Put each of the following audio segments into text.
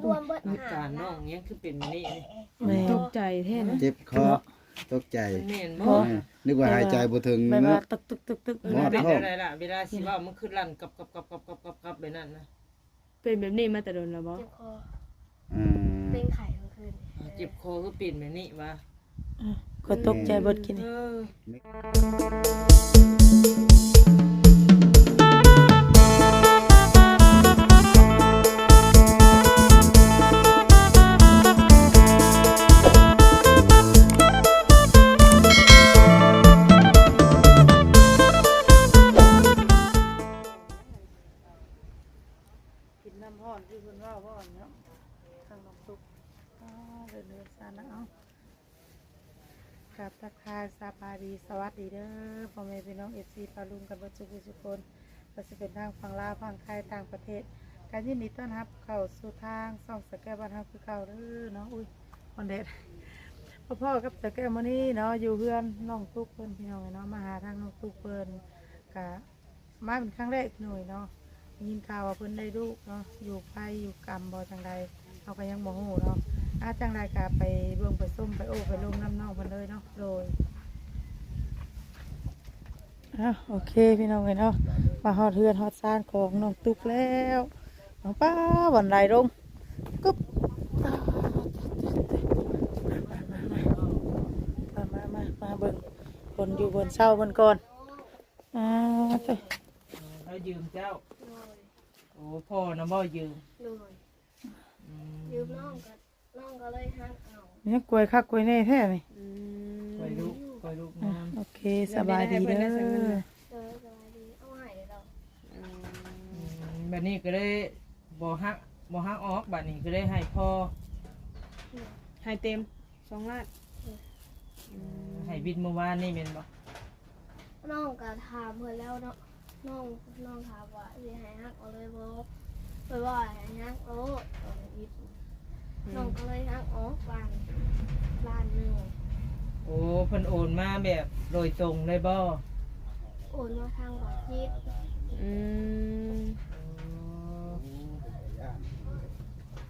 ບວມเบิด ອາການນ້ອງຫຍັງຄືເປັນແບບນີ້ນີ້? ແມ່ນ ຕົກໃຈແທ້ນະ ເຈັບຄໍ ຕົກໃຈ ແມ່ນບໍ່? ເອີ ນຶກວ່າຫາຍໃຈບໍ່ເຖິງ ແບບວ່າຕຶກໆໆໆ ຮອດທ້ອງ ເປັນຈັ່ງໃດລະ? ເວລາຊິເວົ້າມັນຄືລັ່ນກັບໆໆໆໆແບບນັ້ນນະ. ເປັນແບບນີ້ມາແຕ່ດົນແລ້ວບໍ່? ເຈັບຄໍ ອືມ ເປັນໄຂ້ເມື່ອຄືນນີ້. ເຈັບຄໍຄືເປັນແບບນີ້ຫວາ? ຂ້ອຍຕົກໃຈເບິດກີ້ນີ້. ເອີ ກິນນ້ຳຮ້ອນທີ່ເພິ່ນເວົ້າບໍ່ເນາະ ທາງນ້ອງຕຸກ. ອ້າ ເດີ່ນເຮືອນຊານນະ. ເອົາ ກາບທັກທາຍສະບາຍດີ ສະຫວັດດີເດີ ພໍ່ແມ່ພີ່ນ້ອງ ເອັຟຊີ ປາລຸງ ກັນເບິດສູ່ຜູ້ສູ່ຄົນ ບໍ່ວ່າຊິເປັນທາງຝັ່ງລາວ ຝັ່ງໄທ ຕ່າງປະເທດ ກະຍິນດີຕ້ອນຮັບເຂົ້າສູ່ທາງຊ່ອງສາວແກ້ວບ້ານເຮົາຄືເກົ່າເດີເນາະ. ອຸ້ຍ ຮ້ອນແດດ ພໍ້ກັບສາວແກ້ວມື້ນີ້ເນາະ ຢູ່ເຮືອນນ້ອງຕຸກເພິ່ນ ພີ່ນ້ອງເອີຍເນາະ ມາຫາທາງນ້ອງຕຸກເພິ່ນ ກະ ມາເປັນຄັ້ງແລກພີ່ນ້ອງເນາະ ໄດ້ຍິນຂ່າວວ່າເພິ່ນໄດ້ລູກເນາະ ຢູ່ໄທຢູ່ກຳບໍ່ຈັ່ງໃດ ເຮົາກໍຍັງບໍ່ຮູ້ເນາະ. ອາ ຈັ່ງໃດກໍໄປເບິ່ງໄປຊົມໄປໂອ້ໄປລົມນຳນ້ອງເພິ່ນເລີຍເນາະ. ໂດຍ ອາ ໂອເຄພີ່ນ້ອງເອີຍເນາະ ມາຮອດເຮືອນຮອດຊານຂອງນ້ອງຕຸກແລ້ວ. ເອົາ ປ້າ ບ່ອນໃດລົງ ກຶບ ມາ ມາ ມາ ມາເບິ່ງບ່ອນຢູ່ບ່ອນເຊົາເພິ່ນກ່ອນ. ອ່າ ເອີ ລາວຢືມເຈົ້າ? ໂດຍ ໂອ້ ພໍ່ນະບໍ່ຢືມ? ໂດຍ ອືມ ຢືມນ້ອງກໍ ນ້ອງກໍເລີຍຮັກເອົາ. ຍັງກວຍຄັກກວຍແນ່ແທ້ນີ້. ອືມ ກວຍລູກ ກວຍລູກນອນ. ໂອເຄ ສະບາຍດີເດີ. ໂດຍ ສະບາຍດີ. ເອົາໃຫ້ດອກ. ອືມ ອືມ ບັດນີ້ກໍເລີຍບໍ່ຮັກ ບໍ່ຮັກອອກ ບັດນີ້ກໍເລີຍໃຫ້ພໍ່. ໂດຍ ໃຫ້ເຕັມ ສອງລ້ານ. ອືມ ໃຫ້ບິດມື້ວານນີ້ແມ່ນບໍ່? ນ້ອງກໍຖາມເພິ່ນແລ້ວເນາະ ນ້ອງ ນ້ອງຖາມວ່າຊິໃຫ້ຫັກເອົາເລີຍບໍ່ ເພິ່ນວ່າໃຫ້ຫັກໂລດ ຕອນບິດ. ອືມ ນ້ອງກໍເລີຍຫັກອອກລ້ານ ລ້ານໜຶ່ງ. ໂອ້ ເພິ່ນໂອນມາແບບໂດຍຕົງເລີຍບໍ່? ໂອນມາທາງບັດຈິດ. ອືມ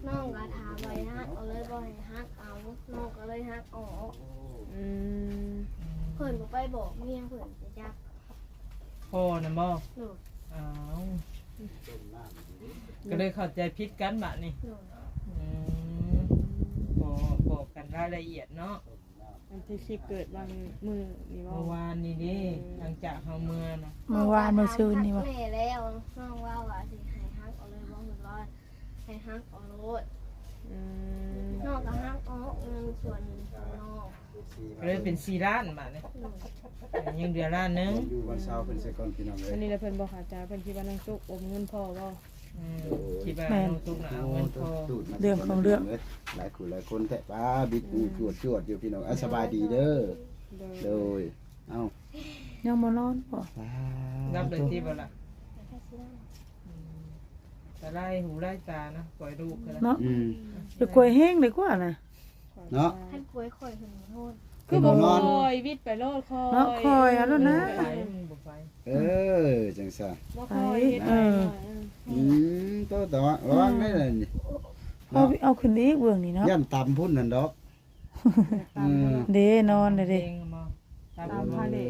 ໂອ້ ນ້ອງກໍຖາມວ່າໃຫ້ຫັກເອົາເລີຍບໍ່ ໃຫ້ຫັກເອົາ ນ້ອງກໍເລີຍຫັກອອກ. ອືມ ເພິ່ນບໍ່ໄປບອກເມຍເພິ່ນ ຈັກ ພໍ່ນະບໍ່? ໂດຍ ອ້າວ ກໍເລີຍເຂົ້າໃຈຜິດກັນບາດນີ້. ໂດຍ ອືມ ບໍ່ບອກກັນລາຍລະອຽດເນາະ. ວັນທີສິບເກີດວັນມື້ນີ້ບໍ່? ເມື່ອວານນີ້ເດ້. ເອີ ຫຼັງຈາກເຮົາເມືອນະ ເມື່ອວານ ເມື່ອຊືນນີ້ບໍ່? ແມ່ແລ້ວ ນ້ອງວ່າວ່າຊິໃຫ້ຫັກເອົາເລີຍບໍ່ ເພິ່ນວ່າໃຫ້ຫັກເອົາໂລດ. ອືມ ນ້ອງກໍຫັກອອກເງິນສ່ວນຂອງນ້ອງ ກໍເລີຍເປັນສີ່ລ້ານບາດນີ້. ໂດຍ ຍັງເຫຼືອລ້ານໜຶ່ງ ຢູ່ວັນເສົາເພິ່ນໃສ່ກ່ອນ ພີ່ນ້ອງເອີຍ. ອັນນີ້ລະເພິ່ນບໍ່ເຂົ້າໃຈ ເພິ່ນຄິດວ່ານ້ອງຕຸກອົມເງິນພໍ່ບໍ່? ອືມ ໂດຍ ຄິດວ່າ ແມ່ນ ນ້ອງຕຸກນະເອົາເງິນພໍ່. ໂອ້ ເລື່ອງຂອງເລື່ອງ ໂອ້ ຫຼາຍຄູ່ຫຼາຍຄົນແທ້ ປ້າ ບິດອູ ອືມ ຈວດໆຢູ່ ພີ່ນ້ອງ. ອາ ສະບາຍດີເດີ. ໂດຍ ໂດຍ ເອົ້າ ຍັງບໍ່ນອນບໍ່? ປ້າ ຫຼັບເລີຍຕິບໍ່ລະ? ອືມ ຕາລາຍຫູລາຍຕານະ ກວຍລູກກໍໄດ້ເນາະ. ອືມ ຢ່າກວຍແຮງເລີຍກວ່ານະ ເນາະ ຄັນກວຍຂ້ອຍເພິ່ນບໍ່ນອນ ຄືບໍ່ ເພິ່ນບໍ່ນອນ ຄ່ອຍ ວິດໄປໂລດ ຄ່ອຍເນາະ ຄ່ອຍເອົາໂລດນະ. ເອີ ບໍ່ໄປ ບໍ່ໄປ ເອີ ຈັ່ງຊັ້ນ ບໍ່ຄ່ອຍເຮັດ ເອີ ໄປ ອືມ ໂຕ ແຕ່ວ່າລະວັງໄດ້ລະນີ້ ເອົາ ເອົາຂຶ້ນໄປອີກເບື້ອງນີ້ເນາະ ຢ້ານຕຳພຸ້ນຫັ້ນດອກ. ເອີ ເດ້ ນອນແລ້ວເດ້ ຕຳພາເລດ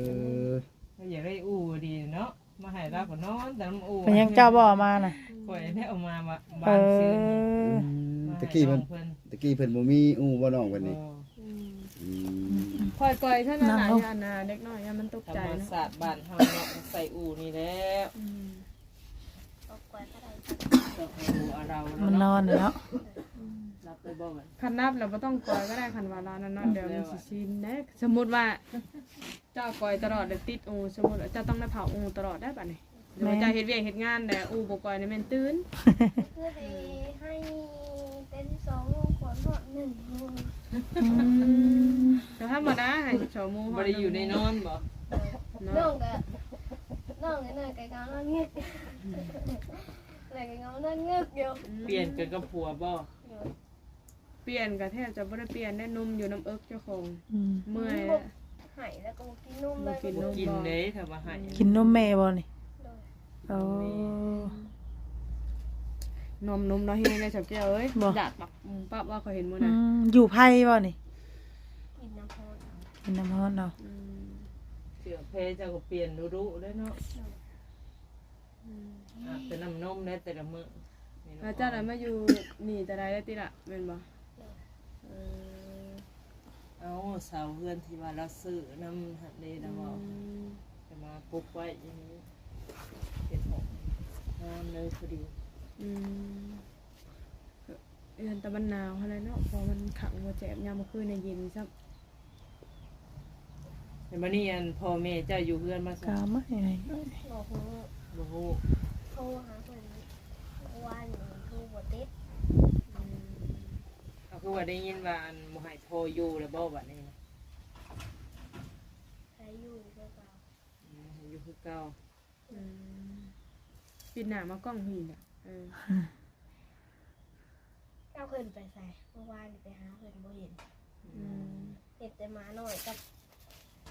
ເອີ ຢາກໄດ້ອູ່ດີເນາະ ມາໃຫ້ລາວກໍນອນແຕ່ນຳອູ່. ເປັນຫຍັງເຈົ້າບໍ່ເອົາມານະ? ຂ້ອຍໄດ້ເອົາມາບານ ເອີ ຊື່ນີ້ ອືມ ມາໃຫ້ນ້ອງເພິ່ນ. ຕະກີ້ເພິ່ນ ຕະກີ້ເພິ່ນບໍ່ມີອູ່ບໍ່ ນ້ອງເພິ່ນນີ້? ອືມ ອືມ ຂ້ອຍກ່ອຍເທົ່ານັ້ນລະ ຢ້ານນະເດັກນ້ອຍ ຢ້ານມັນຕົກໃຈ. ທຳມະຊາດບ້ານເຮົາເນາະ ໃສ່ອູ່ນີ້ແຫຼະ. ອືມ ມັນນອນເນາະ ຫຼັບໄປບໍ່ບັດ? ຄັນຫຼັບແລ້ວບໍ່ຕ້ອງກ່ອຍກໍໄດ້ ຄັນວ່າລາວນອນໆ ດຽວມັນຊິຊິນເດ້. ສົມມຸດວ່າ ເຈົ້າກ່ອຍຕະຫຼອດ ແລ້ວຕິດອູ່ ສົມມຸດວ່າເຈົ້າຕ້ອງໄດ້ເຝົ້າອູ່ຕະຫຼອດໄດ໋ບັດນີ້. ແມ່ນ ເຈົ້າເຮັດວຽກເຮັດງານແລ້ວອູ່ບໍ່ກ່ອຍນີ້ແມ່ນຕື່ນ. ຄືໄດ້ໃຫ້ແຕ່ສິບສອງໂມງ ກ່ອນຮອດໜຶ່ງໂມງ. ອືມ ກໍທຳມະດາໃຫ້ສິບສອງໂມງ ບໍ່ໄດ້ຢູ່ໃນນອນບໍ່? ເອີ ນ້ອງກໍ ນ້ອງກໍນອນໃກ້ກັນນອນງຶກ ແລ້ວກໍນອນງຶກຢູ່. ປ່ຽນກັນກັບຜົວບໍ່? ໂດຍ ປ່ຽນກໍແທບຈະບໍ່ໄດ້ປ່ຽນໄດ໋ ນົມຢູ່ນຳເອິກເຈົ້າຂອງ. ອືມ ເມື່ອຍ ມັນບໍ່ໃຫ້ ແລ້ວກໍບໍ່ກິນນົມເລີຍ. ບໍ່ກິນນົມ ບໍ່ກິນເດ້ ຖ້າວ່າໃຫ້ ກິນນົມແມ່ບໍ່ນີ້? ໂດຍ ໂອ້ ແມ່ ອືມ ນມ ນມເນາະ ແຮງໄດ໋ສາວແກ້ວເອີຍ ບໍ່ ຢາກປັບ ອືມ ປັບວ່າຂ້ອຍເຫັນມື້ນັ້ນ ອືມ ຢູ່ໃຜບໍ່ນີ້? ກິນນ້ຳຮ້ອນເອົາ ກິນນ້ຳຮ້ອນເອົາ ອືມ ເສື້ອແພເຈົ້າກໍປ່ຽນດຸໆເດ້ເນາະ ອືມ ອາບແຕ່ນ້ຳນົມແດ່ແຕ່ລະມື້ ແລ້ວເຈົ້າລະມາຢູ່ນີ້ແຕ່ໃດແລ້ວຕິລະ ແມ່ນບໍ່? ເອີ ເອົາ ເສົາເຮືອນທີ່ວ່າລາວຊື້ນຳຫັ້ນເດ້ລາວເວົ້າ ອືມ ຈະມາປຸກໄວ້ຢູ່ນີ້ ເປັນຫ້ອງນອນເລີຍພໍດີ ອືມ ເຮືອນຕາມັນໜາວຫັ້ນແຫຼະເນາະ ເພາະມັນຂັງບໍ່ແຈບ ຍາມມື້ຄືນນີ້ເຢັນຊ້ຳ. ແລ້ວບັດນີ້ ອັນ ພໍ່ແມ່ເຈົ້າຢູ່ເຮືອນບໍ່ຊະ? ກາມາໃຫ້ ບໍ່ຮູ້ ບໍ່ຮູ້ ໂທຫາເພິ່ນ ເມື່ອວານນີ້ໂທບໍ່ຕິດ ອືມ ກໍຄືວ່າໄດ້ຍິນວ່າ ອັນ ບໍ່ໃຫ້ພໍ່ຢູ່ແລ້ວບໍ່ບັດນີ້ນະ? ໃຫ້ຢູ່ຄືເກົ່າ ອືມ ໃຫ້ຢູ່ຄືເກົ່າ ອືມ ປິດໜ້າມາກ້ອງພີ້ນະ ເອີ ເຈົ້າເພິ່ນໄປໃສ? ເມື່ອວານນີ້ໄປຫາເພິ່ນບໍ່ເຫັນ ອືມ ເຫັນແຕ່ໝານ້ອຍກັບ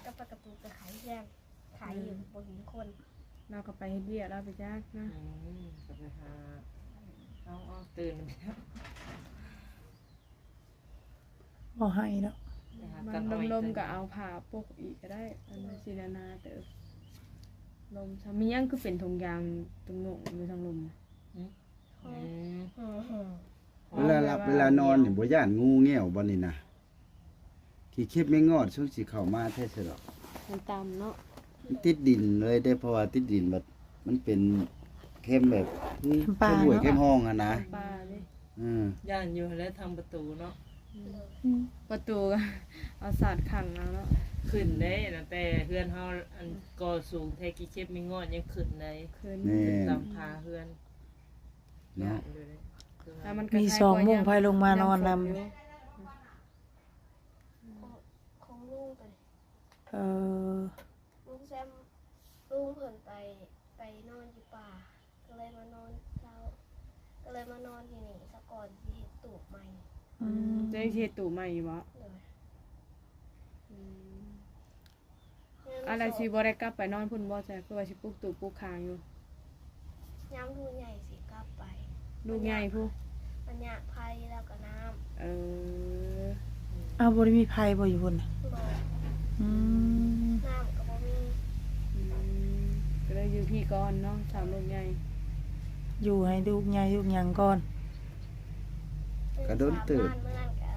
ກັບປາກະຕູໄປໄຂເຮືອນ ໄຂຢູ່ ອືມ ບໍ່ເຫັນຄົນ ລາວກໍໄປເຮັດວຽກລາວໄປຈັກນະ ອືມ ກໍໄປຫາ ເອົາ ເອົາ ຕື່ນ ບໍ່ໃຫ້ດອກ ມັນລົມໆ ກໍເອົາຜ້າປົກອີກກໍໄດ້ ອັນນັ້ນຊິໜາໆເຕີບ ລົມຊະ ມີຫຍັງຄືເປັນຖົງຢາງຕຸ່ມໂໜ້ງຢູ່ທາງລຸ່ມນະ? ອືມ ເວລາຫຼັບເວລານອນນີ້ບໍ່ຢ້ານງູແງວບໍ່ນີ້ນະ? ຂີ້ເຂັບແມງງອດຊົງຊິເຂົ້າມາແທ້ຊະດອກ ມັນຕ່ຳເນາະ ມັນຕິດດິນເລີຍເດ້ ເພາະວ່າຕິດດິນບັດ ມັນເປັນແຄມແບບ ແຄມປ່າ ຄືຫ້ວຍ ເນາະ ແຄມຮ່ອງຫັ້ນນະ ປ່າເດ້ ເອີ ຢ້ານຢູ່ຫັ້ນແຫຼະທາງປະຕູເນາະ ອືມ ປະຕູກໍເອົາສາດຂັງເອົາເນາະ ຂຶ້ນເດ້ ຕັ້ງແຕ່ເຮືອນເຮົາ ອັນ ອືມ ກໍ່ສູງແທ້ ຂີ້ເຂັບແມງງອດຍັງຂຶ້ນໄດ້ ຂຶ້ນ ແມ່ນ ຂຶ້ນຕາມຝາເຮືອນເນາະ ຢ້ານຢູ່ເດ້ ແຕ່ມັນກໍມີສອງມຸ້ງ ໃຜລົງມານອນນຳ ຂອງ ຂອງລຸງຕົວນີ້ ເອີ ລຸງແຊມ ລຸງເພິ່ນໄປ ໄປນອນຢູ່ປ່າ ກໍເລີຍມານອນເຊົາ ກໍເລີຍມານອນທີ່ນີ້ຊະກ່ອນ ຊິເຮັດຕູບໃໝ່ ອືມ ອືມ ເຈົ້າຊິເຮັດຕູບໃໝ່ຢູ່ບໍ່? ໂດຍ ອືມ ອັນລະຊິບໍ່ໄດ້ກັບໄປນອນພຸ້ນບໍ່? ແຕ່ຄືວ່າຊິປຸກຕູບປຸກຄາງຢູ່ ຍາມລູກໃຫຍ່ຊິກັບໄປ ລູກໃຫຍ່ພຸ້ນ ມັນຍາກໄຟແລ້ວກໍນ້ຳ ເອີ ອ້າວ ບໍ່ໄດ້ມີໄຟບໍ່ຢູ່ພຸ້ນນະ? ບໍ່ ອືມ ນ້ຳກໍບໍ່ມີ ອືມ ກໍເລີຍຢູ່ພີ້ກ່ອນເນາະ ສາມລູກໃຫຍ່ ຢູ່ໃຫ້ລູກໃຫຍ່ລູກຫຍັງກ່ອນ ກໍດົນເຕີບ ສາມລ້ານມື້ນັ້ນກໍ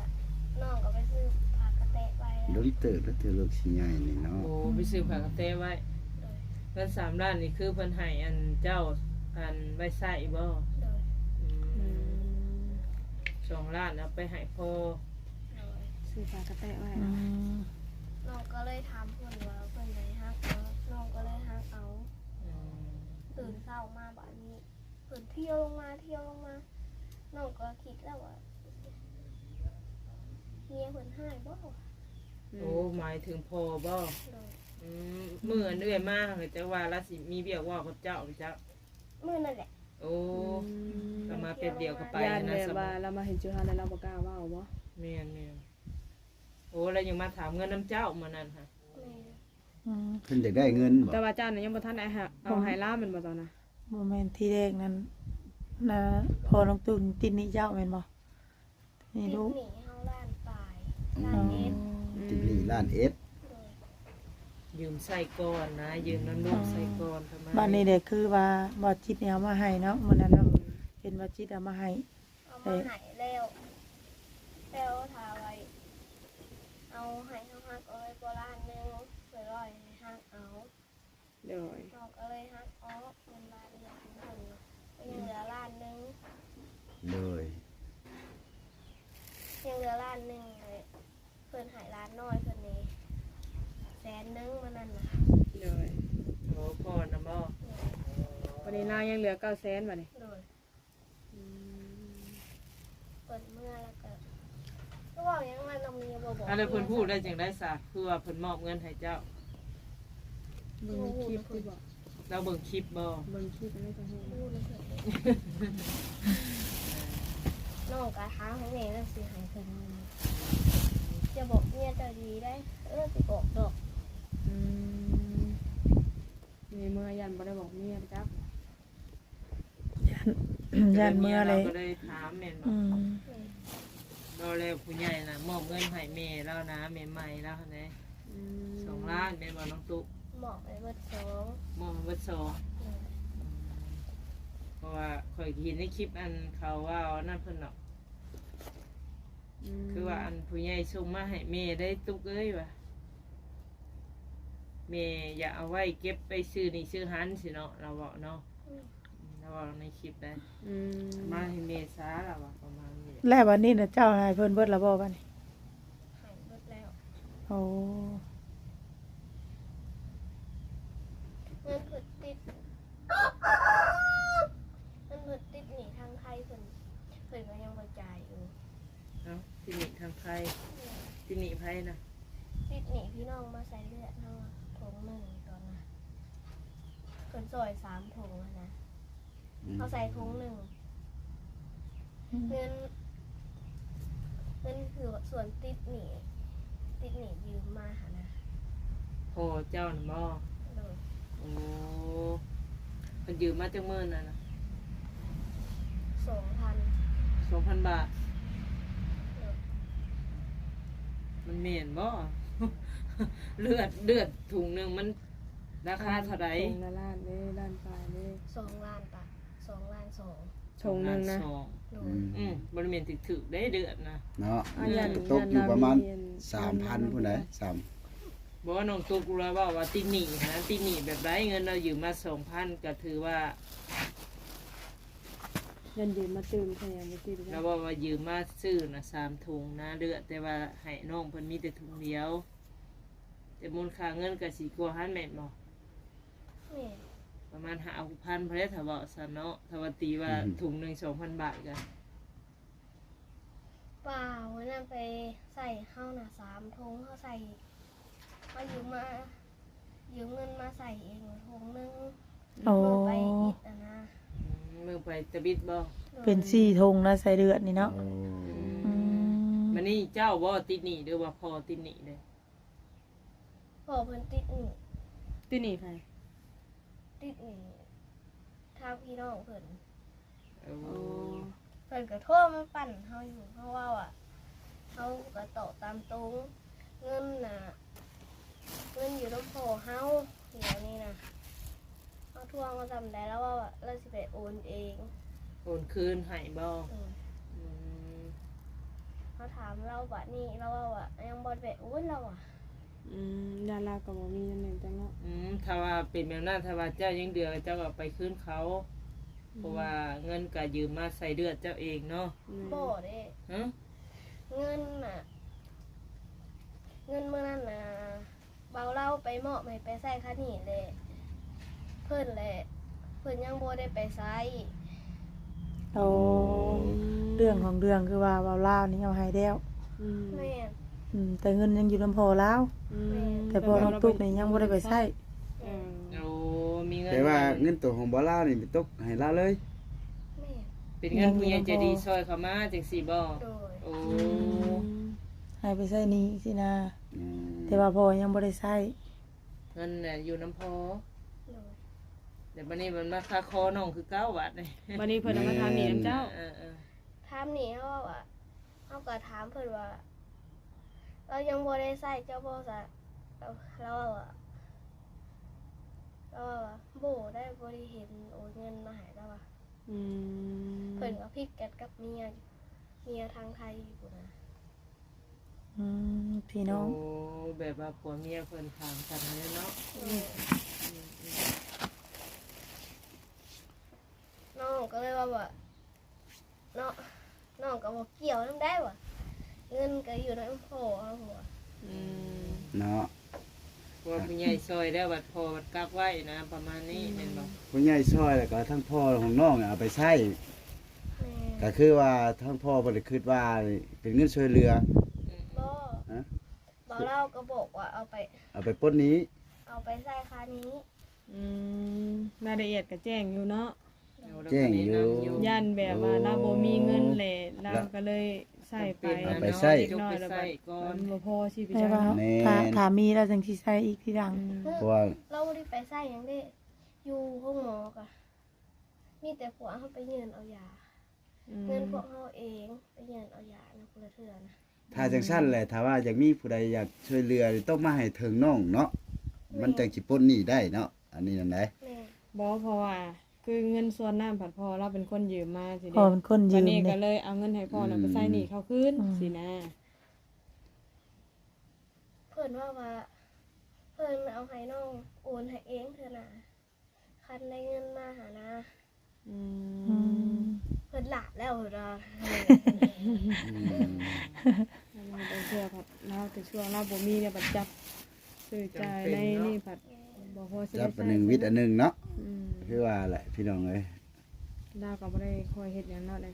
ນ້ອງກໍໄປຊື້ຜ້າກະແຕະໄວ້ແລ້ວ ດົນເຕີບແລ້ວເທື່ອລູກຊິໃຫຍ່ນີ້ເນາະ ໂອ້ ໄປຊື້ຜ້າກະແຕະໄວ້ ໂດຍ ເງິນສາມລ້ານນີ້ຄືເພິ່ນໃຫ້ອັນເຈົ້າ ອັນໄວ້ໃຊ້ບໍ່? ໂດຍ ອືມ ອືມ ສອງລ້ານເອົາໄປໃຫ້ພໍ່ ໂດຍ ຊື້ຜ້າກະແຕະໄວ້ ອືມ ນ້ອງກໍເລີຍຖາມເພິ່ນວ່າເພິ່ນໃຫ້ຮັກເອົາ ນ້ອງກໍເລີຍຮັກເອົາ ອືມ ຕື່ນເຊົ້າມາບາດນີ້ ເພິ່ນທ່ຽວລົງມາ ທ່ຽວລົງມາ ນ້ອງກໍຄິດແລ້ວວ່າ ເມຍເພິ່ນຮ້າຍບໍ່? ອືມ ໂອ້ ໝາຍເຖິງພໍ່ບໍ່? ໂດຍ ອືມ ມື້ອັນເອື້ອຍມາ ເຈົ້າວ່າລາວຊິມີວຽກເວົ້າກັບເຈົ້າ ເຈົ້າ ມື້ນັ້ນແຫຼະ ໂອ້ ອືມ ກໍມາແປັບດຽວກໍໄປ ຢ້ານແບບວ່າລາວມາເຫັນຈຸເຮົາແລ້ວລາວບໍ່ກ້າເວົ້າບໍ່? ແມ່ນໆ ໂອ້ ລາວຍັງມາຖາມເງິນນຳເຈົ້າມື້ນັ້ນຫະ ແມ່ນ ອືມ ເພິ່ນຢາກໄດ້ເງິນບໍ່? ແຕ່ວ່າເຈົ້ານະຍັງບໍ່ທັນໄດ້ເອົາໃຫ້ລາວແມ່ນບໍ່ຕອນນະ? ບໍ່ແມ່ນ ທີແລກນັ້ນນະ ພໍ່ນ້ອງຕຸ້ນຕິດໜີ້ເຈົ້າແມ່ນບໍ່? ນີ້ລູກ ຕິດໜີ້ເຮົາລ້ານປາຍ ລ້ານເອັດ ອືມ ຕິດໜີ້ລ້ານເອັດ ໂດຍ ຢືມໃຊ້ກ່ອນນະ ຢືມນຳລູກໃຊ້ກ່ອນ ປະມານ ບາດນີ້ເດ້ ຄືວ່າບ່າວຈິດນີ້ເອົາມາໃຫ້ເນາະ ມື້ນັ້ນເນາະ ເຫັນບ່າວຈິດເອົາມາໃຫ້ ເອົາມາໃຫ້ແລ້ວ ແລ້ວຖ້າໄວ້ ເອົາໃຫ້ເຮົາຮັກເອົາໄວ້ບໍ່ລ້ານໜຶ່ງ ໄວ້ຮ້ອຍໃຫ້ຮັກເອົາ ໂດຍ ນ້ອງກໍເລີຍຫັກອອກເງິນລ້ານໜຶ່ງຂອງເພິ່ນເນາະ ກໍຍັງເຫຼືອລ້ານໜຶ່ງ ໂດຍ ຍັງເຫຼືອລ້ານໜຶ່ງ ເພິ່ນໃຫ້ຫຼານນ້ອຍເພິ່ນນີ້ແສນໜຶ່ງມື້ນັ້ນນະ ໂດຍ ໂອ້ ກ່ອນນະບໍ ໂດຍ ບັດນີ້ລາວຍັງເຫຼືອເກົ້າແສນບັດນີ້ ໂດຍ ອືມ ເພິ່ນເມືອແລ້ວກໍ ກໍເວົ້າຫຍັງມານຳເມຍບໍ່ບອກ ອັນນັ້ນເພິ່ນຮູ້ໄດ້ຈັ່ງໃດຊະ ຄືວ່າເພິ່ນມອບເງິນໃຫ້ເຈົ້າ ເບິ່ງໃນຄລິບຕິບໍ ລາວເບິ່ງຄລິບບໍ່ ເບິ່ງຄລິບແລ້ວກໍຮູ້ ຮູ້ນຳເພິ່ນ ນ້ອງກໍຖາມໃຫ້ແມ່ແລ້ວຊິໃຫ້ເພິ່ນ ຢ່າບອກເມຍເຈົ້າດີໄດ໋ ເອີ ຊິບອກດອກ ອືມ ນີ້ເມືອຢ້ານບໍ່ໄດ້ບອກເມຍໄປຈັກ ຢ້ານ ຢ້ານເມືອແຫຼະ ກໍເລີຍຖາມແມ່ນບໍ່? ອືມ ເວົ້າແລ້ວຜູ້ໃຫຍ່ນະ ມອບເງິນໃຫ້ແມ່ລາວນະ ແມ່ໃໝ່ລາວຫັ້ນເດ້ ອືມ ສອງລ້ານແມ່ນບໍ່ນ້ອງຕຸກ? ມອບໄປເບິດສອງ ມອບໃຫ້ເບິດສອງ ອືມ ເພາະວ່າຂ້ອຍເຫັນໃນຄລິບອັນເຂົາເວົ້າອັນນັ້ນເພິ່ນເນາະ ອືມ ຄືວ່າອັນຜູ້ໃຫຍ່ສົ່ງມາໃຫ້ແມ່ໄດ້ຕຸກເອີຍວ່າ ແມ່ຢາກເອົາໄວ້ເກັບໄປຊື້ນີ້ຊື້ຫັ້ນຊີ້ເນາະ ລາວເວົ້າເນາະ ອືມ ລາວເວົ້າໃນຄລິບໄດ໋ ອືມ ມາໃຫ້ແມ່ຊາ ລາວວ່າປະມານນີ້ແຫຼະ ແລ້ວບັດນີ້ນະ ເຈົ້າໃຫ້ເພິ່ນເບິດແລ້ວບໍ່ບັດນີ້? ໃຫ້ເບິດແລ້ວ ໂອ້ ເງິນເພິ່ນຕິດ ເງິນເພິ່ນຕິດໜີ້ທາງໄທ ເພິ່ນ ເພິ່ນກໍຍັງບໍ່ຈ່າຍຢູ່. ເອົ້າ ຕິດໜີ້ທາງໄທ ຕິດໜີ້ໃຜນະ? ຕິດໜີ້ພີ່ນ້ອງມາໃສ່ເລືອດເຮົາຖົງໜຶ່ງຕອນນະ ເພິ່ນຊ່ອຍສາມຖົງຫັ້ນນະ ອືມ ເຮົາໃສ່ຖົງໜຶ່ງ ອືມ ເງິນ ເງິນຄືສ່ວນຕິດໜີ້ ຕິດໜີ້ຢືມມາຫັ້ນນະ. ພໍ່ເຈົ້ານະບໍ່? ໂດຍ. ໂອ້ ເພິ່ນຢືມມາຈັກມື້ນັ້ນນະ? ສອງພັນ ສອງພັນບາດ. ໂດຍ. ມັນແມ່ນບໍ່? ເລືອດ ເລືອດຖົງໜຶ່ງມັນລາຄາເທົ່າໃດ? ຖົງລະລ້ານເດ້ ລ້ານປາຍເດ້. ສອງລ້ານປາຍ ສອງລ້ານສອງ. ຖົງໜຶ່ງນະ. ໂດຍ. ອືມ ອືມ ບໍ່ໄດ້ແມ່ນຖືກໆເດ້ເດືອນນະ ເນາະ. ອືມ ກໍຕົກຢູ່ປະມານສາມພັນພຸ້ນໃດ໋ ສາມ. ບໍ່ ນ້ອງຕຸກລາວເວົ້າວ່າຕິດໜີ້ຫັ້ນນະ ຕິດໜີ້ແບບໃດ? ເງິນລາວຢືມມາສອງພັນ ກໍຖືວ່າ ຢ້ານຢືມມາຕື່ມໃສ່ຫຍັງບໍ່ຕິດ. ລາວເວົ້າວ່າຢືມມາຊື້ນະ ສາມຖົງນະເດືອນ ແຕ່ວ່າໃຫ້ນ້ອງເພິ່ນມີແຕ່ຖົງດຽວ ແຕ່ມູນຄ່າເງິນກໍຊິກວ່າຫັ້ນແມ່ນບໍ່? ແມ່ນ. ປະມານຫ້າຫົກພັນພຸ້ນແຫຼະ ຖ້າເວົ້າຊັ້ນເນາະ ຖ້າວ່າຕີວ່າ ອືມ ຖົງໜຶ່ງສອງພັນບາດກະ. ເປົ່າ ມື້ນັ້ນໄປໃສ່ເຮົານະສາມຖົງ ເຮົາໃສ່ ເຮົາຢືມມາ ຢືມເງິນມາໃສ່ເອງຖົງໜຶ່ງ. ໂອ້ ມື້ໄປອິດຫັ້ນນະ. ອືມ ມື້ໄປຕະບິດບໍ່? ໂດຍ. ເປັນສີ່ຖົງນະ ໃສ່ເລືອດນີ້ເນາະ. ໂອ້ ອືມ ອືມ ບັດນີ້ເຈົ້າບໍ່ຕິດໜີ້ ຫຼືວ່າພໍ່ຕິດໜີ້ເດ້? ພໍ່ເພິ່ນຕິດໜີ້. ຕິດໜີ້ໃຜ? ຕິດໜີ້ທາງພີ່ນ້ອງເພິ່ນ. ໂອ້ ເພິ່ນກໍໂທມາປັ່ນເຮົາຢູ່ ເຮົາເວົ້າອະ ເຮົາກໍຕອບຕາມຕົງ ເງິນນະ ເງິນຢູ່ນຳພໍ່ເຮົາດຽວນີ້ນະ. ເຮົາທວງເອົາສ່ຳໃດ ລາວເວົ້າວ່າລາວຊິໄປໂອນເອງ. ໂອນຄືນໃຫ້ບໍ່? ອືມ ອືມ ເຮົາຖາມລາວບາດນີ້ ລາວເວົ້າວ່າຍັງບໍ່ໄດ້ໄປໂອນ ລາວວ່າ. ອືມ ຢ້ານລາວກໍບໍ່ມີນຳແມ່ນຈັງເນາະ. ອືມ ຖ້າວ່າເປັນແບບນັ້ນ ຖ້າວ່າເຈົ້າຍັງເດືອ ເຈົ້າກໍໄປຄືນເຂົາ. ອືມ ເພາະວ່າເງິນກໍຢືມມາໃສ່ເລືອດເຈົ້າເອງເນາະ. ແມ່ນ. ບໍ່ເດ້. ຮະ? ເງິນນະ ເງິນມື້ນັ້ນນະ ບ່າວລາວໄປມອບໃຫ້ໄປໃຊ້ຄ່າໜີ້ແຫຼະ ເພິ່ນແຫຼະ ເພິ່ນຍັງບໍ່ໄດ້ໄປໃຊ້. ໂອ້ ອືມ ເລື່ອງຂອງເລື່ອງຄືວ່າບ່າວລາວນີ້ເອົາໃຫ້ແລ້ວ. ອືມ ແມ່ນ. ອືມ ແຕ່ເງິນຍັງຢູ່ນຳພໍ່ລາວ. ອືມ ແມ່ນ. ແຕ່ພໍ່ນ້ອງຕຸກນີ້ຍັງບໍ່ໄດ້ໄປໃຊ້. ອືມ ໂອ້ ມີເງິນ ແຕ່ວ່າເງິນໂຕຂອງບ່າວລາວນີ້ໄປຕົກໃຫ້ລາວເລີຍ. ແມ່ນ. ເປັນເງິນຜູ້ໃຫຍ່ໃຈດີຊ່ອຍເຂົ້າມາຈັ່ງຊີ້ບໍ່? ໂດຍ. ໂອ້ ອືມ ໃຫ້ໄປໃຊ້ໜີ້ຊີ້ນະ. ອືມ ແຕ່ວ່າພໍ່ຍັງບໍ່ໄດ້ໃຊ້ ເງິນນະຢູ່ນຳພໍ່. ໂດຍ. ແຕ່ບັດນີ້ມັນມາຄາຄໍນ້ອງຄືເກົ່າບັດນີ້ ບັດນີ້ເພິ່ນເອົາມາຖາມໜີ້ນຳເຈົ້າ. ເອີໆ ຖາມໜີ້ ເຮົາວ່າ ເຮົາກໍຖາມເພິ່ນວ່າ ລາວຍັງບໍ່ໄດ້ໃຊ້ເຈົ້າບໍ່ຊະ? ລາວ ລາວເວົ້າວ່າ ລາວເວົ້າວ່າ ບໍ່ໄດ້ ບໍ່ໄດ້ເຫັນໂອນເງິນມາໃຫ້ ລາວວ່າ. ອືມ ເພິ່ນກໍຜິດກັນກັບເມຍ ເມຍທາງໄທຢູ່ພຸ້ນນະ. ອືມ ພີ່ນ້ອງ. ໂອ້ ແບບວ່າຜົວເມຍເພິ່ນຖາມກັນຫັ້ນແຫຼະເນາະ. ອືມ ອືມໆ ນ້ອງກໍເລີຍວ່າ ວ່າ ເນາະ ນ້ອງກໍບໍ່ກ່ຽວນຳໄດ້ວ່າ ເງິນກໍຢູ່ນຳພໍ່ເຮົາ. ອືມ ເນາະ ວ່າຜູ້ໃຫຍ່ຊ່ອຍແລ້ວ ບັດພໍ່ບັດກັກໄວ້ນະ ປະມານນີ້. ອືມ ແມ່ນບໍ່? ຜູ້ໃຫຍ່ຊ່ອຍ ແລ້ວກໍທັງພໍ່ຂອງນ້ອງເອົາໄປໃຊ້. ແມ່ນ. ກໍຄືວ່າທັງພໍ່ບໍ່ໄດ້ຄິດວ່າເປັນເງິນຊ່ວຍເຫຼືອ. ອືມ ບໍ່. ຮະ? ບ່າວລາວກໍບອກວ່າເອົາໄປ ເອົາໄປປົດໜີ້ ເອົາໄປໃຊ້ຄ່າໜີ້. ອືມ ລາຍລະອຽດກໍແຈ້ງຢູ່ເນາະ. ແຈ້ງຢູ່ ຢ້ານແບບວ່າລາວບໍ່ມີເງິນແຫຼະ ລາວກໍເລີຍໃຊ້ໄປ ເອົາໄປໃຊ້ ເນາະ ເດັກນ້ອຍລະບັດມັນບໍ່ພໍຊິໄປໃຊ້ເນາະ. ແມ່ນ. ຖ້າ ຖ້າມີລາວຈັ່ງຊິໃຊ້ອີກທີຫຼັງ. ອືມ ເພາະວ່າລາວບໍ່ໄດ້ໄປໃຊ້ຫຍັງເດ້ ຢູ່ໂຮງໝໍກໍ ມີແຕ່ພວກເຮົາໄປຍື່ນເອົາຢາ ອືມ ເງິນພວກເຮົາເອງໄປຍື່ນເອົາຢານຳຜູ້ລະເທື່ອນະ. ຖ້າຈັ່ງຊັ້ນແຫຼະ ອືມ ຖ້າວ່າຢາກມີຜູ້ໃດຢາກຊ່ວຍເຫຼືອ ຕ້ອງມາໃຫ້ເຖິງນ້ອງເນາະ ແມ່ນ ມັນຈັ່ງຊິປົດໜີ້ໄດ້ເນາະ ອັນນີ້ນັ້ນໃດ໋. ແມ່ນ ບໍ່ ເພາະວ່າຄືເງິນສ່ວນນັ້ນພັດພໍ່ລາວເປັນຄົນຢືມມາຊີ້ເດ້ ພໍ່ເປັນຄົນຢືມ ບັດນີ້ກໍເລີຍເອົາເງິນໃຫ້ພໍ່ນະ ອືມ ໄປໃຊ້ໜີ້ເຂົາຄືນ ອືມ ຊີ້ນະ. ເພິ່ນເວົ້າວ່າ ເພິ່ນເອົາໃຫ້ນ້ອງໂອນໃຫ້ເອງເທື່ອໜ້າ ຄັນໄດ້ເງິນມາຫັ້ນນະ. ອືມ ອືມ ເພິ່ນຫຼາບແລ້ວເພິ່ນວ່າ. ອືມ ລາວແຕ່ຊ່ວງລາວ ແຕ່ຊ່ວງລາວບໍ່ມີແລ້ວບັດຈັບຊື້ຈ່າຍໃນນີ້ພັດ ຈຳເປັນເນາະ ບໍ່ພໍຊິໄດ້ໃຊ້ ຈັບອັນໜຶ່ງວິດອັນໜຶ່ງເນາະ. ອືມ ຄືວ່າແຫຼະພີ່ນ້ອງເອີຍ ລາວກໍບໍ່ໄດ້ຄ່ອຍເຮັດຫຍັງເນາະ ໃນ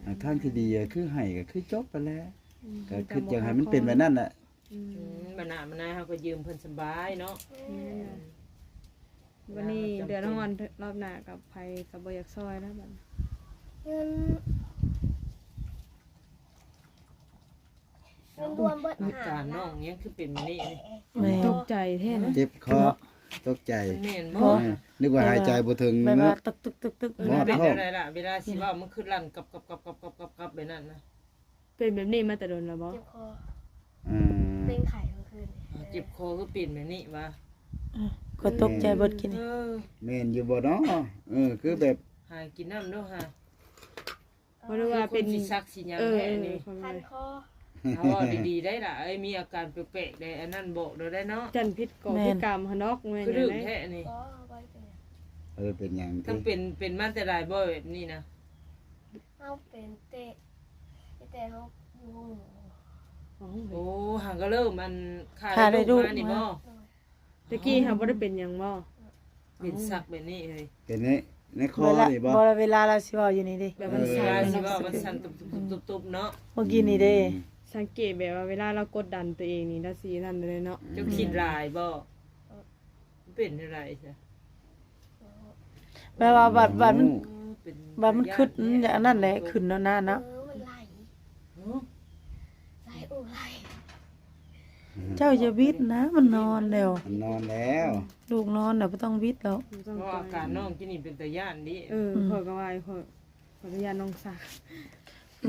ອ່າ ທາງທີ່ດີກໍຄືໃຫ້ກໍຄືຈົບຫັ້ນແຫຼະ. ອືມ ກໍຄືຢາກໃຫ້ມັນເປັນແບບນັ້ນແຫຼະ. ອືມ ອືມ ບັດໜ້າມານາເຮົາກໍຢືມເພິ່ນສະບາຍເນາະ. ແມ່ນ ອືມ ບັດນີ້ເດືອດຮ້ອນ ລອບໜ້າກັບໃຜກໍບໍ່ຢາກຊ່ອຍແລ້ວບັດນີ້ ເງິນ ເງິນລວມເບິດ ອາການນ້ອງຍັງຄືເປັນແບບນີ້. ແມ່ນ ຕົກໃຈແທ້ນະ ເຈັບຄໍ ຕົກໃຈ ແມ່ນບໍ່? ເອີ ນຶກວ່າຫາຍໃຈບໍ່ເຖິງ ແບບວ່າຕຶກໆໆໆ ບໍ່ ເປັນແນວໃດລະ ເວລາຊິເວົ້າມັນຄືລັ່ນກັບໆໆໆ ແບບນັ້ນນະ. ເປັນແບບນີ້ມາແຕ່ດົນແລ້ວບໍ່? ເຈັບຄໍ ອືມ ເປັນໄຂ້ເມື່ອຄືນນີ້. ເຈັບຄໍຄືເປັນແບບນີ້ຫວາ? ເອີ ຂ້ອຍຕົກໃຈເບິດກີ້ນີ້. ເອີ ແມ່ນຢູ່ບໍ່ເນາະ? ເອີ ຄືແບບ ຫາກິນນ້ຳດູຫາ ບໍ່ຮູ້ວ່າເປັນ ຄືຄົນຊິສັກຊິຫຍັງແທ້ນີ້. ເອີ ຄັນຄໍ ເອົາເວົ້າດີໆໄດ໋ລະເອີຍ ມີອາການແປກໆໃດ໋ ອັນນັ້ນບອກໂດໄດ້ເນາະ. ຢ້ານຜິດກໍ ແມ່ນ ຜິດກຳຫັ້ນດອກ ແມ່ນ ຄືດຶງແທ້ນີ້. ບໍ່ ບໍ່ໄດ້ເປັນຫຍັງ. ເອີ ເປັນຫຍັງຕິ? ຄັນເປັນ ເປັນມາແຕ່ຫຼາຍບໍ່ແບບນີ້ນະ? ເຮົາເປັນແຕ່ ແຕ່ເຮົາຢູ່ໂຮງໝໍ. ໂອ້ ຫາກໍເລີ່ມອັນ ຂ້າໄດ້ລູກມານີ້ບໍ່? ໂດຍ ແຕ່ກີ້ຫາບໍ່ໄດ້ເປັນຫຍັງບໍ່? ເປັນສັກແບບນີ້ເຮີ້ຍ ເປັນໃນ ໃນຄໍນີ້ບໍ່? ບໍ່ ເວລາລາວຊິເວົ້າຢູ່ນີ້ເດ້ ແບບມັນສັ່ນ ເວລາຊິເວົ້າມັນສັ່ນຕຸບໆໆເນາະ. ເມື່ອກີ້ນີ້ເດ້ ອືມ ສັງເກດແບບວ່າເວລາລາວກົດດັນຕົວເອງນີ້ ລາວຊິນັ້ນເລີຍເນາະ. ເຈົ້າຄິດຫຼາຍບໍ່? ເປັນຈັ່ງໃດຊະ? ແປວ່າບັດ ບັດມັນ ໂອ້ ເປັນ ບັດມັນຂຶ້ນ ອັນນັ້ນແຫຼະ ຂຶ້ນແລ້ວນະເນາະ. ເອີ ມັນໄຫຼ ໄຫຼ ໂອ້ ໄຫຼ. ເຈົ້າຢ່າບິດນະ ມັນນອນແລ້ວ ມັນນອນແລ້ວ ລູກນອນແລ້ວ ບໍ່ຕ້ອງບິດແລ້ວ. ເພາະອາການນ້ອງກິນນີ້ເປັນຕາຢ້ານເດ້. ເອີ ອືມ ຂ້ອຍກໍວ່າ ຂ້ອຍ ຂ້ອຍກໍຢ້ານນ້ອງສາ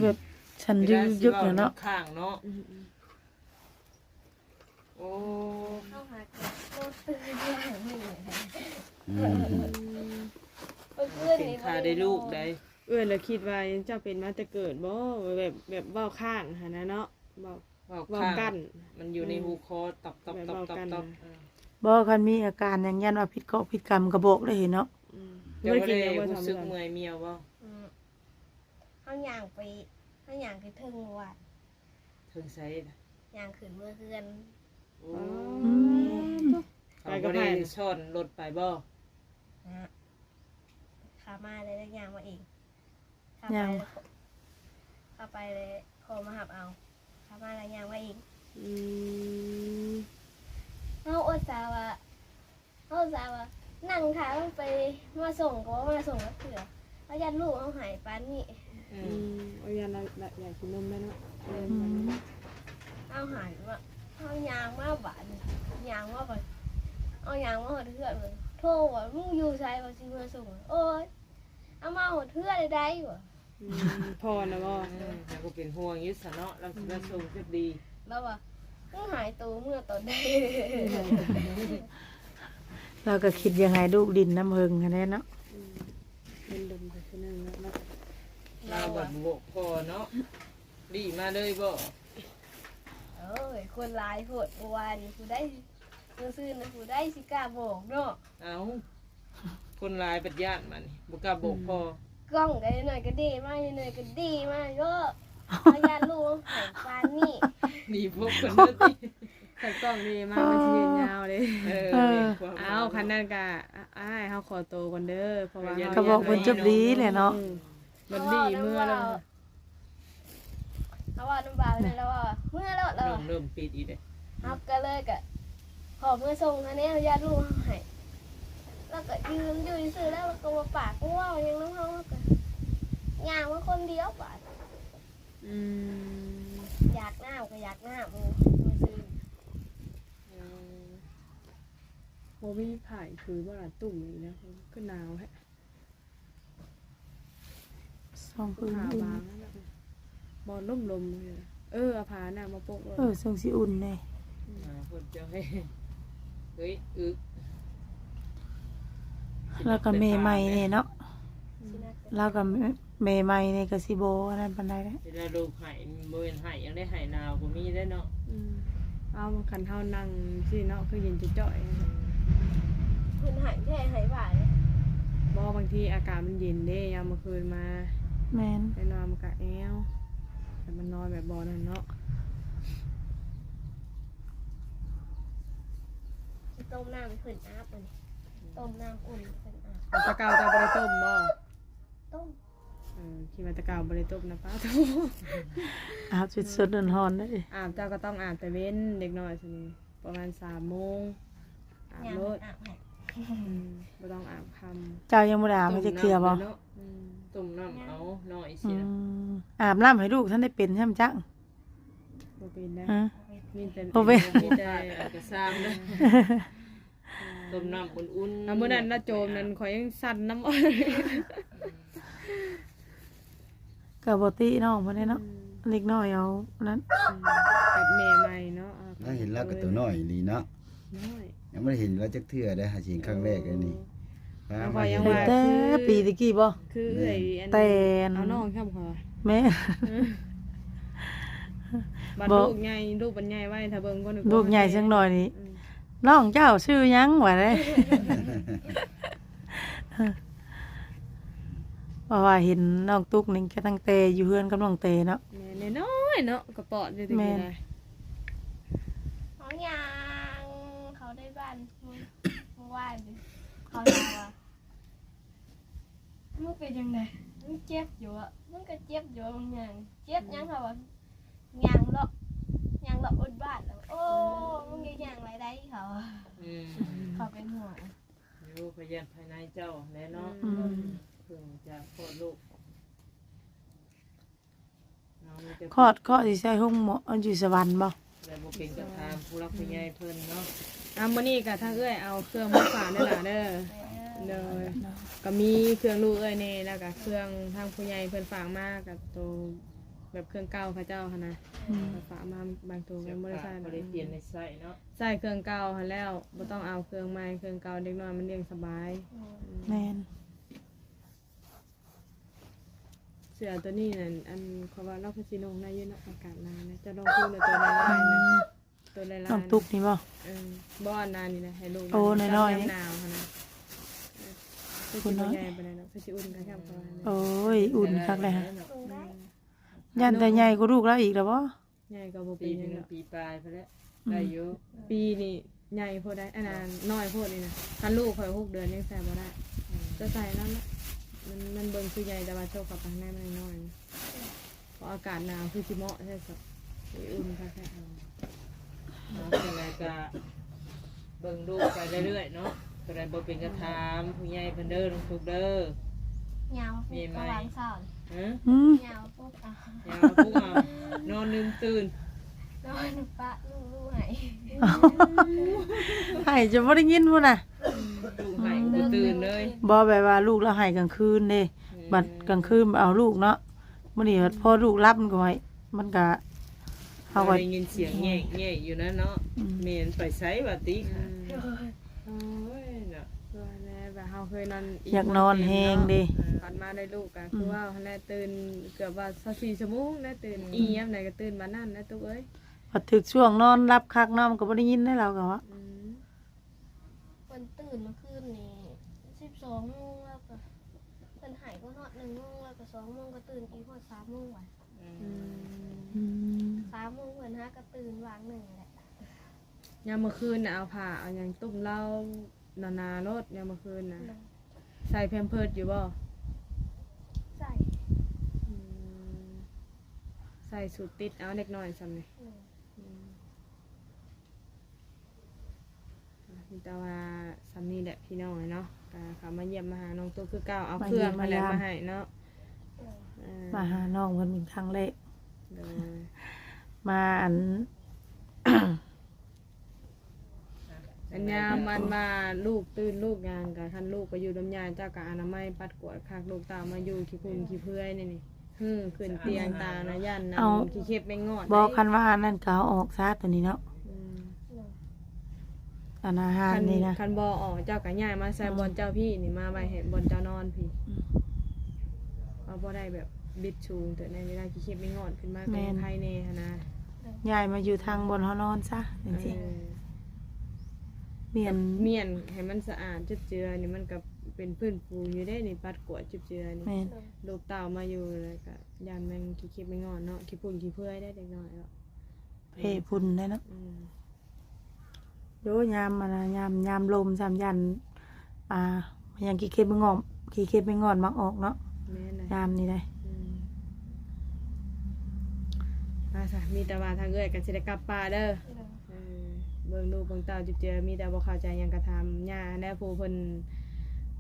ແບບສັ່ນຍຶກໆເນາະ ຂ້າງເນາະ. ອືມ ໂອ້ ເຮົາຫາກໍບໍ່ຕື່ນເລື່ອງນີ້. ອືມ ເມື່ອຄືນນີ້ ເປັນຂ້າໄດ້ລູກໄດ໋. ເອື້ອຍລະຄິດວ່າເຈົ້າເປັນມາແຕ່ເກີດບໍ່? ແບບ ແບບເວົ້າຄ້າງຫັ້ນນະເນາະ ເວົ້າ ເວົ້າ ເວົ້າກັ້ນ ມັນຢູ່ໃນ ອືມ ຫູຄໍ ຕັບໆໆໆ. ເອີ ບໍ່ ຄັນມີອາການຫຍັງ ຢ້ານວ່າຜິດເຄາະຜິດກຳກໍບອກໄດ້ເນາະ. ອືມ ເຈົ້າບໍ່ໄດ້ຮູ້ສຶກເມື່ອຍເມຍບໍ່? ອືມ ເຮົາຍ່າງໄປ ເຮົາຍ່າງຂຶ້ນເທິງເມື່ອວານ. ເທິງໃສນະ? ຍ່າງຂຶ້ນເມືອເຮືອນ. ໂອ້ ອືມ ເຂົາບໍ່ໄດ້ຊ້ອນລົດໄປບໍ່? ນະ ຂາມາແລ້ວຍ່າງມາເອງ. ຂາໄປ ຍ່າງ ຂາໄປແລ້ວພໍ່ມາຮັບເອົາ ຂາມາແລ້ວຍ່າງມາເອງ. ອືມ ເຮົາອຸດສ່າວ່າ ເຮົາອຸດສ່າວ່ານັ່ງຖ້າມັນໄປມາສົ່ງ ກໍບໍ່ມາສົ່ງຈັກເທື່ອ. ເຮົາຢ້ານລູກເຮົາໄຫ້ປານນີ້. ອືມ ອືມ ເຮົາຢ້ານລະ ລະຢາກກິນນົມແລ້ວເນາະ. ເອີ ອືມ ເຮົາໄຫ້ວ່າ ເຮົາຍ່າງມາບາດນີ້ ຍ່າງມາບາດ ເຮົາຍ່າງມາຮອດເຮືອນ ໂທວ່າ ມຶງຢູ່ໃສ ວ່າຊິມາສົ່ງ. ໂອ້ຍ ເອົາມາຮອດເຮືອນໄດ້ໃດວະ. ອືມ ພໍ່ນະບໍ່? ອືມ ເຮົາກໍເປັນຫ່ວງຢູ່ຊະເນາະ ລາວຊິມາສົ່ງຈັກດີ. ລາວວ່າ ມຶງຫາຍໂຕເມືອຕອນໃດ? ລາວກໍຄິດຢາກໃຫ້ລູກຫຼິ້ນນຳເຫິງຫັ້ນແຫຼະເນາະ. ອືມ ເປັນດົນໄປເທື່ອໜຶ່ງແລ້ວເນາະ. ລາວບັດບໍ່ພໍເນາະ ລີ້ມາເລີຍບໍ່? ໂອ້ຍ ຄົນຫຼາຍໂພດ ເມື່ອວານນີ້ຜູ້ໃດ ມື້ຊືນນີ້ຜູ້ໃດຊິກ້າບອກເນາະ. ເອົ້າ ຄົນຫຼາຍບັດຢ້ານ ມານີ້ບໍ່ກ້າບອກພໍ່. ອືມ ກ້ອງກໍນ້ອຍກໍເດມາ ນ້ອຍກໍເດມາເນາະ. ເຮົາຢ້ານລູກໃຫ້ປານນີ້ ໜີພວກເພິ່ນເລີຍຕິ. ຄັນກ້ອງເດມາມັນຊິເຮັດຍາວເດ້. ເອີ ເອີ ເອົາ ຄັນນັ້ນກໍອ້າຍເຮົາຂໍໂຕກ່ອນເດີ ເພາະວ່າເຮົາ ກໍບອກເພິ່ນຈົບດີແຫຼະເນາະ. ອືມ ບັດນີ້ເມືອແລ້ວ ເຮົາເວົ້ານຳບ່າວນັ້ນ ລາວວ່າເມືອໂລດ ລາວວ່າ ເລີ່ມປິດອີກເດ້. ເຮົາກໍເລີຍກະຂໍເມືອສົ່ງຫັ້ນແຫຼະ ຢ້ານລູກເຮົາໄຫ້. ລາວກໍຢືນຢູ່ຊື່ໆ ລາວກໍບໍ່ປາກບໍ່ເວົ້າຫຍັງນຳເຮົາ ລາວກໍຍ່າງມາຄົນດຽວບາດ. ອືມ ຢາກນ້ຳກໍຢາກນ້ຳ ເອີ ເມື່ອຊືນ. ອືມ ບໍ່ມີຜ້າອີກຜືນບໍ່ລະ ຕຸ້ມອີກແລ້ວ ຄືໜາວແທ້. ຂອງເພິ່ນ ຜ້າ ເປັນ ບາງນັ້ນແຫຼະ ບໍ່ ລົມໆ ເອີ ເອົາຜ້າໜ້າມາປົກໂລດ ເອີ ເຊິ່ງຊິອຸ່ນແດ່ ອືມ ອ່າ ເພິ່ນຈະໃຫ້ ເຮີ້ຍ ອຶກ ລາວກໍແມ່ໃໝ່ແດ່ເນາະ ອືມ ລາວກໍແມ່ໃໝ່ນີ້ກໍຊິບໍ່ອັນນັ້ນປານໃດແຫຼະ ເວລາລູກໄຫ້ ບໍ່ແມ່ນໄຫ້ຫຍັງໄດ້ ໄຫ້ໜາວກໍມີໄດ໋ເນາະ ອືມ ເອົາ ຄັນເຮົານັ່ງຊີ້ເນາະ ຄືເຢັນຈ່ອຍໆ ເພິ່ນໃຫ້ແທ້ໃຫ້ຫວານ ບໍ່ ບາງທີອາກາດມັນເຢັນເດ້ ຍາມມື້ຄືນມາ ແມ່ນ ແນ່ນອນມັນກະແອວ ແຕ່ມັນນອນແບບບໍ່ນັ້ນເນາະ ຊິຕົ້ມນ້ຳໃຫ້ເພິ່ນອາບ ອັນນີ້ ຕົ້ມນ້ຳອຸ່ນໃຫ້ເພິ່ນອາບ ແຕ່ເກົ່າເຈົ້າບໍ່ໄດ້ຕົ້ມບໍ່? ຕົ້ມ ເອີ ຄິດວ່າແຕ່ເກົ່າບໍ່ໄດ້ຕົ້ມນະ ປ້າໂທ້ ອາບສົດໆ ຮ້ອນໆ ເດ້ ອາບ ເຈົ້າກໍຕ້ອງອາບແຕ່ເວັນ ເດັກນ້ອຍຊະນີ້ ປະມານສາມໂມງ ອາບໂລດ ອືມ ບໍ່ຕ້ອງອາບຄ່ຳ ເຈົ້າຍັງບໍ່ໄດ້ອາບໃຫ້ຈັກເທື່ອບໍ່? ອືມ ຕົ້ມນ້ຳເອົາ ນ້ອຍເສຍ ອືມ ອາບນ້ຳໃຫ້ລູກທັນໄດ້ເປັນຊ້ຳຈັກ ບໍ່ເປັນໄດ໋ ຮະ ມີແຕ່ ບໍ່ເປັນ ມີແຕ່ ກະຊາມເດີ ຕົ້ມນ້ຳອຸ່ນໆ ອາ ມື້ນັ້ນລະໂຈມນັ້ນ ຂ້ອຍຍັງສັ່ນນຳ ກໍບໍ່ຕິນ້ອງເພິ່ນເດ້ເນາະ ອືມ ເດັກນ້ອຍເອົານັ້ນ ອືມ ກັບແມ່ໃໝ່ເນາະ ເຮົາເຫັນລາວກໍໂຕນ້ອຍອີ່ຫຼີເນາະ ນ້ອຍ ຍັງບໍ່ໄດ້ເຫັນລາວຈັກເທື່ອເດ້ ຫາຊິເຫັນຄັ້ງແລກເດ້ນີ້ ໂອ້ ຂ້ອຍຍັງວ່າ ແຕ່ປີຕະກີ້ບໍ່? ຄືເອື້ອຍ ແມ່ນ ອັນ ແຕ່ ເອົານ້ອງຊ້ຳຂ້ອຍວ່າ ແມ່ນ ເອີ ບັດລູກໃຫຍ່ ລູກບັດໃຫຍ່ໄວ ຖ້າເບິ່ງຄົນ ລູກໃຫຍ່ຈັກໜ້ອຍນີ້ ອືມ ນ້ອງເຈົ້າຊື່ຫຍັງ ວ່າເດ້ ເພາະວ່າເຫັນນ້ອງຕຸກນີ້ກໍຕັ້ງແຕ່ຢູ່ເຮືອນກັບນ້ອງເຕເນາະ ແມ່ນ ນ້ອຍໆ ເນາະ ກະປອດຢູ່ແຕ່ກີ້ ແມ່ນ ນະ ເຮົາຍ່າງເຂົ້າໃນບ້ານມື້ ມື້ວານນີ້ ເຂົາຖາມວ່າ ມຶງເປັນຈັ່ງໃດ? ມຶງເຈັບຢູ່ບໍ? ມຶງກໍເຈັບຢູ່ບໍ? ບາງຢ່າງ ເຈັບຫຍັງ? ເຂົາວ່າ ຍ່າງເລາະ ຍ່າງເລາະບົນບ້ານ. ໂອ້ ມຶງຢ່າຍ່າງຫຼາຍໃດ ເຂົາ ອືມ ເຂົາເປັນຫ່ວງ ຢູ່ພະຍາດພາຍໃນເຈົ້າແຫຼະເນາະ ອືມ ເພິ່ງຈາກຄອດລູກ. ຄອດ ຄອດຢູ່ໃສ? ໂຮງໝໍ ຢູ່ສະຫວັນບໍ? ແລ້ວບໍ່ເປັນກໍຖາມຜູ້ຫຼັກຜູ້ໃຫຍ່ເພິ່ນເນາະ. ອ່າ ມື້ນີ້ກໍທາງເອື້ອຍເອົາເຄື່ອງມາຝາກເດີຫຼ້າເດີ. ໂດຍ ກໍມີເຄື່ອງລູກເອື້ອຍແດ່ ແລ້ວກໍເຄື່ອງທາງຜູ້ໃຫຍ່ເພິ່ນຝາກມາ ກໍໂຕແບບເຄື່ອງເກົ່າເຂົາເຈົ້າຫັ້ນນະ. ອືມ ກໍຝາກມາບາງໂຕກໍບໍ່ໄດ້ໃຊ້ ບໍ່ໄດ້ປ່ຽນໄດ້ໃຊ້ເນາະ. ໃຊ້ເຄື່ອງເກົ່າຫັ້ນແລ້ວ ບໍ່ຕ້ອງເອົາເຄື່ອງໃໝ່. ເຄື່ອງເກົ່າເດັກນ້ອຍມັນລ້ຽງສະບາຍ. ແມ່ນ. ເສື້ອໂຕນີ້ນັ້ນ ອັນ ເຂົາວ່າລາວຄືຊິນຸ່ງໄດ້ຢູ່ເນາະ ອາກາດໜາວນະ. ເຈົ້າລອງໂທນໂຕລາຍໆນະ ອືມ ໂຕລາຍໆ ນ້ອງຕຸກນີ້ບໍ? ເອີ ບໍ່ ອັນນັ້ນນີ້ນະ ໃຫ້ລູກ ໂອ້ ນ້ອຍໆ ຍາມໜາວຫັ້ນນະ. ເອີ ຄືຊິບໍ່ໃຫຍ່ປານໃດດອກ ຄືຊິອຸ່ນຄັກໆ ປະມານນີ້. ໂອ້ຍ ອຸ່ນຄັກແລ້ວ ອືມ ຢ້ານແຕ່ໃຫຍ່ກວ່າລູກລາວອີກແລ້ວບໍ? ໃຫຍ່ກໍບໍ່ເປັນຫຍັງດອກ ປີປາຍພຸ້ນແຫຼະ ອືມ ໄດ້ຢູ່. ປີນີ້ໃຫຍ່ໂພດໄດ໋ ອັນນັ້ນນ້ອຍໂພດນີ້ນະ. ຄັນລູກຂ້ອຍຫົກເດືອນຍັງໃສ່ບໍ່ໄດ້. ອືມ ຈະໃສ່ນັ້ນແຫຼະ ມັນ ມັນເບິ່ງຄືໃຫຍ່ ແຕ່ວ່າໂຊກເຂົ້າໄປຂ້າງໃນມັນນ້ອຍ. ເພາະອາກາດໜາວຄືຊິເໝາະແທ້ຊະ ໄປອຸ່ນຄັກແທ້. ອືມ ເອົາ ຈັ່ງໃດກໍເບິ່ງລູກໄປເລື້ອຍໆເນາະ. ໂຕໃດບໍ່ເປັນກໍຖາມຜູ້ໃຫຍ່ເພິ່ນເດີ ນ້ອງຕຸກເດີ. ຍາວ ມີໄມ ກະວາງສອນ ຮະ? ອືມ ຍາວປຸກເອົາ ຍາວປຸກເອົາ ນອນລືມຕື່ນ ນອນປະລູກ ລູກໄຫ້ ໄຫ້ຈົນບໍ່ໄດ້ຍິນພຸ້ນນະ. ລູກໄຫ້ບໍ່ຕື່ນເລີຍ ບໍ່ ແບບວ່າລູກລາວໄຫ້ກາງຄືນເດ້. ອືມ ບັດກາງຄືນເອົາລູກເນາະ ມື້ນີ້ບັດພໍລູກຫຼັບ ມັນກໍໄຫ້ ມັນກະ ເຮົາກໍໄດ້ຍິນສຽງແງກໆຢູ່ນັ້ນເນາະ. ອືມ ແມ່ນໄປໃສວ່າຕິ. ອືມ ໂອ້ຍເນາະ ວ່າແລ້ວ ແບບເຮົາເຄີຍນອນ ຢາກນອນແຮງເດ້. ເອີ ຕອນມາໄດ້ລູກກໍ ອືມ ຄືວ່າຫັ້ນແຫຼະ ຕື່ນເກືອບວ່າຊາວສີ່ຊົ່ວໂມງນະ ຕື່ນ ອືມ ອີ່ຍາມໃດກໍຕື່ນບາດນັ້ນນະ ຕຸກເອີຍ. ບັດຖືກຊ່ວງນອນຫຼັບຄັກເນາະ ມັນກໍບໍ່ໄດ້ຍິນໃດ ລາວກໍວ່າ. ອືມ ເພິ່ນຕື່ນມື້ຄືນນີ້ສິບສອງໂມງ ແລ້ວກໍເພິ່ນໄຫ້ຮອດໜຶ່ງໂມງ ແລ້ວກໍສອງໂມງ ກໍຕື່ນອີກຮອດສາມໂມງ. ອືມ ອືມ ສາມໂມງເພິ່ນຫາກໍຕື່ນຫວ່າງໜຶ່ງແຫຼະ. ຍາມມື້ຄືນນະ ເອົາຜ້າເອົາຫຍັງຕຸ້ມລາວໜາໆໂລດ ຍາມມື້ຄືນນະ. ໂດຍ ໃສ່ແພມເພີດຢູ່ບໍ່? ໃສ່. ອືມ ໃສ່ສູດຕິດເອົາເດັກນ້ອຍຊ່ຳນີ້. ໂດຍ ອືມ ມີແຕ່ວ່າຊ່ຳນີ້ແຫຼະພີ່ນ້ອງເນາະ ກໍເຂົ້າມາຢ້ຽມມາຫານ້ອງຕຸກຄືເກົ່າ ເອົາເຄື່ອງຫັ້ນແຫຼະມາໃຫ້ເນາະ. ເອີ ມາຫານ້ອງເພິ່ນເປັນຄັ້ງແລກ. ໂດຍ ມາອັນ ອ່ະ ຈ ອັນຍາມມັນວ່າລູກຕື່ນລູກຫຍັງ ກະຄັນລູກໄປຢູ່ນຳຍາ ເຈົ້າກະອະນາໄມປັດກວາດຄັກ ລູກເຕົ້າມາຢູ່ຂີ້ຝຸ່ນຂີ້ເພືອຍນີ້ນີ້ ຮືຂຶ້ນຕຽງຕາງນະ ຢ້ານນຳ ເອົາ ຂີ້ເຂັບແມງງອດ ບໍ່ ເດ້ ຄັນວ່າອັນນັ້ນກະເອົາອອກຊະໂຕນີ້ເນາະ ອືມ ອັນອາຫານນີ້ນະ ຄັນບໍ່ອອກ ເຈົ້າກະຍ້າຍມາໃສ່ ອືມ ບ່ອນເຈົ້າພີ້ນີ້ ມາໄວ້ໃຫ້ບ່ອນເຈົ້ານອນພີ້ ອືມ ເຮົາບໍ່ໄດ້ແບບບິດສູງ ແຕ່ໃນເວລາຂີ້ເຂັບແມງງອດຂຶ້ນມາ ແມ່ນ ກໍຍັງໄຄແດ່ຫັ້ນນະ ຍ້າຍມາຢູ່ທາງບ່ອນເຮົານອນຊະ ຈັ່ງຊີ້ ເອີ ມ້ຽນ ມ້ຽນໃຫ້ມັນສະອາດ ເຈັບເຈືອນີ້ ມັນກໍເປັນພື້ນປູຢູ່ເດ້ນີ້ ປັດກວາດເຈັບເຈືອນີ້ ແມ່ນ ລູກເຕົ້າມາຢູ່ ແລ້ວກໍຢ້ານແມ່ນຂີ້ເຂັບແມງງອດເນາະ ຂີ້ຝຸ່ນຂີ້ເພືອຍໄດ້ເດັກນ້ອຍເນາະ ແພ້ຝຸ່ນໄດ້ເນາະ ອືມ ໂອ້ ຍາມອັນນະ ຍາມ ຍາມລົມຊ້ຳ ຢ້ານ ອ່າ ຫຍັງ ຂີ້ເຂັບແມງງອດ ຂີ້ເຂັບແມງງອດມັກອອກເນາະ ແມ່ນນະ ຍາມນີ້ໄດ໋ ອືມ ວ່າຊະ ມີແຕ່ວ່າທາງເອື້ອຍກໍຊິໄດ້ກັບປ່າເດີ ເອີ ເບິ່ງລູກເບິ່ງເຕົ້າ ເຈີຍມີແຕ່ບໍ່ເຂົ້າໃຈຫຍັງກໍຖາມຍ່າຫັ້ນແຫຼະ ຜູ້ເພິ່ນ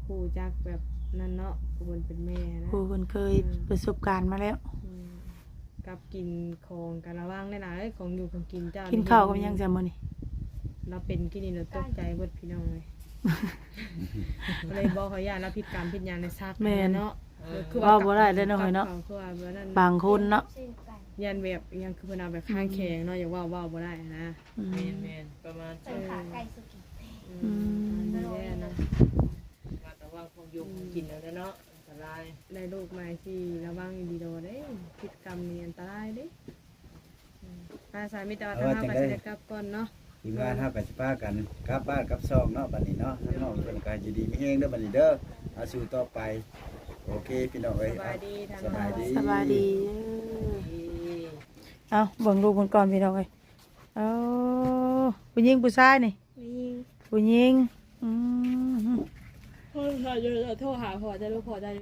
ຮູ້ຈັກແບບນັ້ນເນາະ ຜູ້ເພິ່ນເປັນແມ່ຫັ້ນນະ ຜູ້ເພິ່ນເຄີຍ ອືມ ປະສົບການມາແລ້ວ ອືມ ກັບກິນຂອງກະລະວັງແດ່ຫຼາຍ ຂອງຢູ່ຂອງກິນເຈົ້າ ກິນເຂົ້າກັບຫຍັງຊະມື້ນີ້ ລາວເປັນກິນນີ້ລາວຕົກໃຈເບິດພີ່ນ້ອງເອີຍ ກໍເລີຍບອກເຂົາຢ້ານລາວຜິດກຳຜິດຫຍັງໃນສັກ ແມ່ນ ເນາະ ເອີ ຄືວ່າເວົ້າບໍ່ໄດ້ເດ້ເນາະ ເອີຍເນາະ ຄືວ່າແບບນັ້ນ ບາງຄົນເນາະ ຢ້ານແບບຫຍັງ ຄືເພິ່ນເອົາແບບຄາງແຂງເນາະ ອືມ ຢາກເວົ້າເວົ້າບໍ່ໄດ້ນະ ອືມ ແມ່ນໆ ປະມານ ເອີ ອືມ ອືມ ປະມານນີ້ແຫຼະນະ ລະວັງຂອງຢູ່ຂອງກິນແລ້ວເນາະ ອັນຕະລາຍ ໄດ້ລູກໃໝ່ຊິລະວັງດີໆເດ້ ພິດກຳນີ້ອັນຕະລາຍເດ້ ອືມ ໄປສາ ມີແຕ່ວ່າ ເອີ ທາງເຮົາກໍຊິໄດ້ກັບກ່ອນເນາະ ທີມງານເຮົາກໍຊິພາກັນກັບບ້ານກັບຊ່ອງເນາະ ບັດນີ້ເນາະ ທາງນ້ອງເພິ່ນກໍຢູ່ດີມີແຮງເດີ ບັດນີ້ເດີ ເອົາ ສູ້ຕໍ່ໄປ ໂອເຄພີ່ນ້ອງເອີຍ ສະບາຍດີ ເອົາ ທາງ ສະບາຍດີ ສະບາຍດີ ເອີ ເອົາ ເບິ່ງລູກເພິ່ນກ່ອນພີ່ນ້ອງເອີຍ ເອົາ ຜູ້ຍິງຜູ້ຊາຍນີ້ ຜູ້ຍິງ ຜູ້ຍິງ ອືມ ໂທຫາພໍ່ເຈົ້າລູກ ພໍ່ເຈົ້າ